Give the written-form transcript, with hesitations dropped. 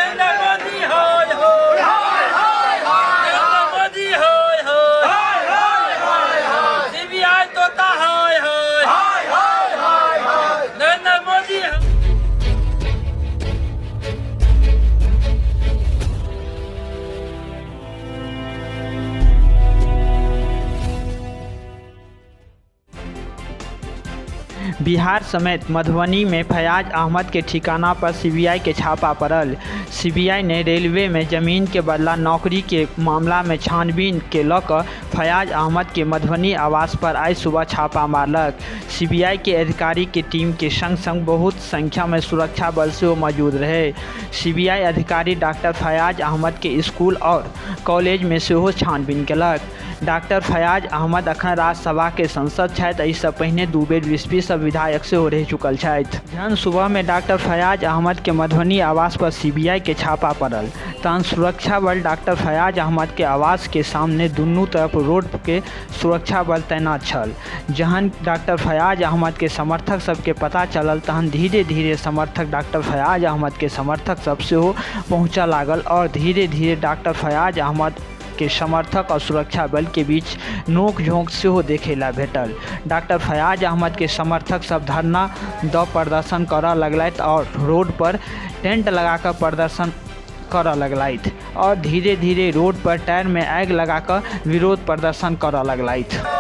नरेंद्र मोदी होय होय, नरेंद्र मोदी होय होय, सीबीआई तोता होय होय, नरेंद्र मोदी। बिहार समेत मधुबनी में फैयाज अहमद के ठिकाना पर सीबीआई के छापा पड़ल। सीबीआई ने रेलवे में जमीन के बदला नौकरी के मामला में छानबीन के लऽ कऽ फैयाज अहमद के मधुबनी आवास पर आइ सुबह छापा मारलक। सीबीआई के अधिकारी के टीम के संग-संग बहुत संख्या में सुरक्षा बल सेहो मौजूद रहे। सीबीआई अधिकारी डॉक्टर फैयाज अहमद के स्कूल और कॉलेज में सेहो छानबीन केलक। डॉक्टर फैयाज अहमद अखन राज्यसभा के सांसद छथि। एहिसँ पहिने दू बेर बीएसपी सँ विधायक सेहो रहि चुकल छथि। जहन सुबह मे डॉक्टर फैयाज अहमद के मधुबनी आवास पर सीबीआई के छापा पड़ल तहन सुरक्षा बल डॉक्टर फैयाज अहमद के आवास के सामने दुनू तरफ रोड के सुरक्षा बल तैनात छल। जहन डॉक्टर फैयाज अहमद के समर्थक सब के पता चलल तहन धीरे-धीरे समर्थक डॉक्टर फैयाज अहमद के समर्थक सब सेहो पहुंचय लागल और धीरे-धीरे डॉक्टर फैयाज अहमद के समर्थक और सुरक्षा बल के बीच नोक-झोंक सेहो देखै ला भेटल। डॉक्टर फैयाज अहमद के समर्थक सब धरना द प्रदर्शन करऽ लगलथि और रोड पर टेंट लगा कऽ प्रदर्शन करऽ लगलथि और धीरे-धीरे रोड पर टायर में आगि लगा कऽ विरोध प्रदर्शन करऽ लगलथि।